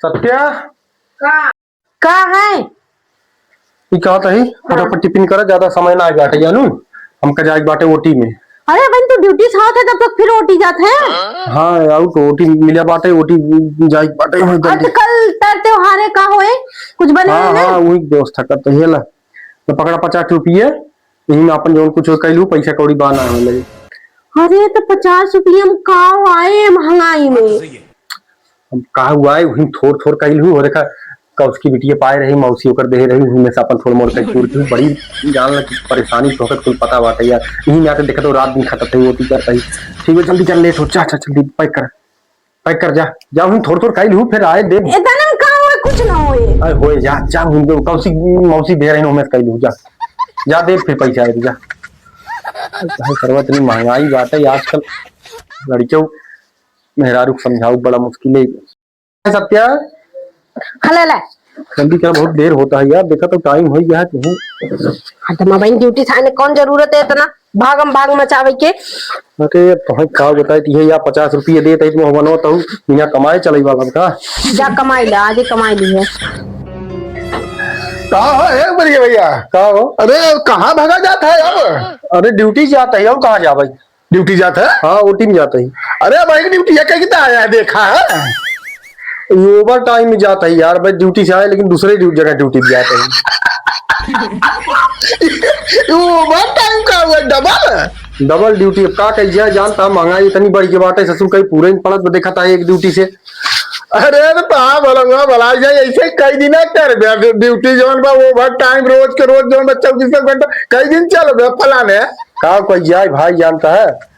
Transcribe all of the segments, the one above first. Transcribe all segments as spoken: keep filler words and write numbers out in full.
सत्या, का है? ई कहत हई, फटाफट टिफिन करा, ज्यादा समय ना बाटे, जानू, हमका जाए के बाटे ओटी में। अरे बहन, तू ड्यूटी से आवत है, तब तक फिर ओटी जात है? हाँ, आउट ओटी मिला बाटे, ओटी जाए के बाटे, हाँ, जल्दी। आज कल तर त्योहार है, का होए, कुछ बने हाँ, हैं? हाँ, वही व्यवस्था करते हैं ला। तो पकड़ा पचास रुपये, यही में अपन जौन कुछ कैलू, पैसा कौड़ी बा ना होए लगे। अरे, तो पचास रुपये में का आए महंगाई में? अब का हुआ है, वही थोड़ थोड़ कइल हूँ, और देखा, कौस की बिटिया पाए रही, मौसी ओकर दे रही, वही में से अपन थोड़ मोड़ कइल पूरी थी। बड़ी जान लग परेशानी तो कुल पता बात है यार। यही में आके देखा तो रात दिन खटत है, वो टीचर कही, "ठीक है, जल्दी कर, लेट हो, जा, जा, जल्दी पैक कर, पैक कर, जा, जा, हम थोड़ थोड़ कइल हूँ, फिर आए दे।" इतना में का हुआ, कुछ ना होए। अरे होए, जा, जा, हम तो कौसी मौसी दे रही हूँ, मैं कइल हूँ, जा, जा, दे फिर पैसा आए, जा। भाई, सरवा इतनी महंगाई बात है आजकल, लड़कियों मेहरारू के समझाऊ बड़ा मुश्किल है। सत्या, हाँ, ले, ले। जल्दी कर, बहुत देर होता है यार, देखा तो टाइम हो गया है कहीं। हाँ, तो मैं बहन ड्यूटी से आने कौन जरूरत है इतना भागम भाग मचावे के? अरे, तुम्हें का बताए, तुहे यार पचास रुपये देत है, तुम बनवत हो, यहाँ कमाए चले वाला का? जा कमाई ले, आज ही कमाई ली है। का हो, ए, बढ़िया भैया? का हो? अरे, कहाँ भागा जात है अब? अरे, ड्यूटी जात है, और कहाँ जावे? ड्यूटी जात है? हाँ, ओटी में जात है। अरे भाई, ड्यूटी है, कहीं कितना आया है, देखा है? ये ओवर टाइम में जात है यार, भाई ड्यूटी से आए लेकिन दूसरे ड्यू-, जगह ड्यूटी पे जात है। ये ओवर टाइम का हुआ, डबल? डबल ड्यूटी, अब का कही जाए, जानता है महंगाई इतनी बढ़ के बाटे, ससुर कहीं पूरे नहीं पड़त, देखा था एक ड्यूटी से। अरे तो कहाँ भला हुआ, भला जाए, ऐसे कई दिन ना कर बे, ड्यू-, ड्यूटी जौन बा, ओवर टाइम रोज के रोज जौन बा, चौबीस घंटा, कई दिन चल बे, फलाने। का कही जाए भाई, जानता है,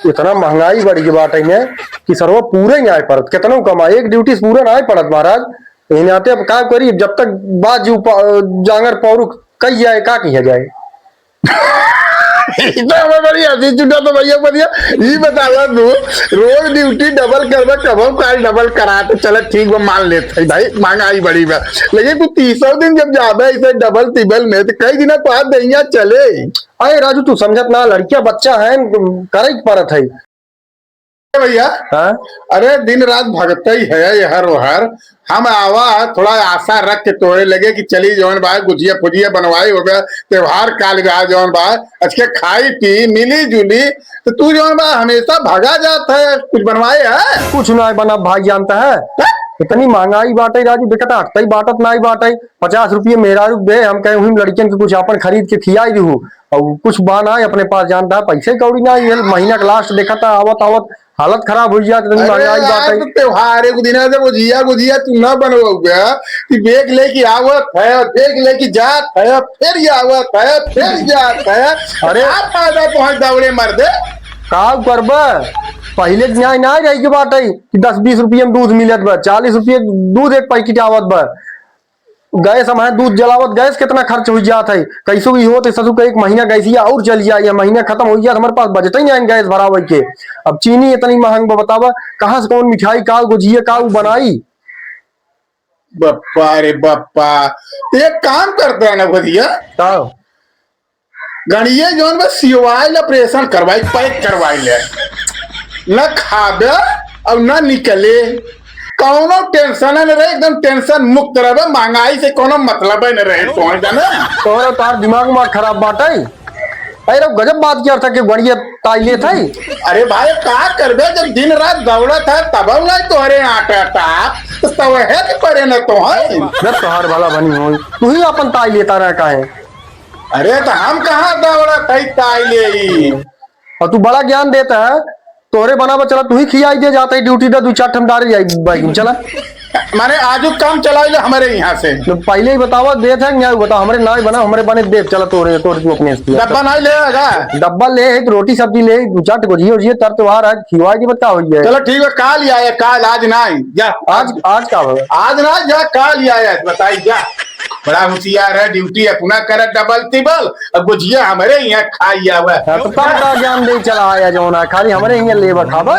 इतना महंगाई बढ़ गई बाटे में कि सरवा पूरे ही नाय पड़त, कितनो कमा, एक ड्यूटी से पूरा नाय पड़त महाराज। यही नाते अब का करी, जब तक बाजू प-, जांगर पौरुख कही जाए, का किया जाए? ई तो हमें बड़ी हंसी छूटा तो भैया, बढ़िया। ई बतावा तू, रोज ड्यूटी डबल करबे, कबो काल डबल करा, तो चल ठीक बा, मान लेत है भाई, महंगाई बढ़ी बा। लेकिन तू तीसों दिन जब जाबे ऐसे डबल तिबल में, तो कई दिन बाद दहिया चले। अरे राजू, तू समझत ना, लड़किया बच्चा है, करे के परत है। भैया, हाँ? अरे दिन रात भगते ही है ये हर ओहर। हम आवा थोड़ा आशा रख के तोरे लगे कि चली जौन बा, गुजिया फुजिया बनवाई हो गया, त्योहार काल बा जौन बा, अच्छे खाई पी, मिली जुली, तो तू जौन बा हमेशा भगा जात है, कुछ बनवाए है? कुछ ना बना भाई, जानता है? हाँ? इतनी महंगाई बाटे राजू, देखता हटता ही बाटत ना ही बाटे। पचास रुपये मेहरारू दे, हम कहे, "हुई लड़कियन के कुछ आपन खरीद के खियाई दीहू।" और कुछ बा ना अपने पास, जानता है, पैसे कौड़ी ना, ये महीना का लास्ट देखा था, आवत आवत हालत खराब हो जात, इतनी अरे महंगाई बात यार, है। तो त्योहार एक दिन है, जब गुजिया, गुजिया तू ना बनवाओगे, कि बैग लेके आवत है, बैग लेके जात है, फिर ये आवत है, फिर जात है। अरे। क्या फायदा पहुंच दौड़े मर्दे? का करबे? पहिले के न्याय ना रही के बात है कि दस बीस रुपये में दूध मिलत बा, चालीस रुपये दूध एक पैकेट आवत बा। गैस हमारे दूध जलावत, गैस कितना खर्च हो जात है, कैसे भी होत है ससुर का एक महीना गैसिया और चल जाए, या महीना खत्म हो जाए, हमारे पास बजट ही नहीं गैस भरावे के। अब चीनी इतनी महंग बा, बतावा कहाँ से कौन मिठाई, का गुजिया, का उ बनाई? बप्पा रे बप्पा, एक काम करता है ना भैया, का? गणिये जौन बा, सिवाइल ऑपरेशन करवाई, पैक करवाई ले। न खाबे और न निकले, कौनो टेंशन न रहे, एकदम टेंशन मुक्त रहबे, महंगाई से कौनो मतलब न रहे, तोहर जाने। तोहरा तार दिमाग में खराब बाटे। अरे गजब बात किया था कि गणिये ताई लेत है। अरे भाई, का करबे, जब दिन रात दौड़त है, तब नहीं तोहरे आटा टा, तो तब है कि परे न तो है। जब तोहर भला बनी हो, तू ही अपन ताई लेता रह काहे? अरे, तो हम कहाँ दौड़त है ताई लेई? और तू बड़ा ज्ञान देता है, तोहरे बनावा चला, तू ही खियाई दे जाता है, ड्यूटी दे, दू चार ठम डारे जाई बैग में, चला। माने आजू काम चलाई ले हमारे यहाँ से। तो पहिले ही बतावा, देत है, न्याय बतावा, हमरे नाई बना, हमरे बने देत, चला तोहरे, तोहरे तू अपने से। डब्बा नाई ले आएगा? डब्बा ले है, तो रोटी सब्जी ले, दू चार ठो गोजिया, ओजिया, तर त्योहार आज खिवाई के बता होई है। चलो ठीक है, काल ही आया, काल, आज नाई, जा। आज, आज का हो? आज ना जा, काल ही आया, बताई जा। बड़ा होशियार है, ड्यूटी अपना करे डबल तिबल, अब गुजिया हमरे यहाँ खाई आवे। हाँ, तो तब का ज्ञान दे चला आया जौन है, खाली हमरे यहाँ लेबा खाबा।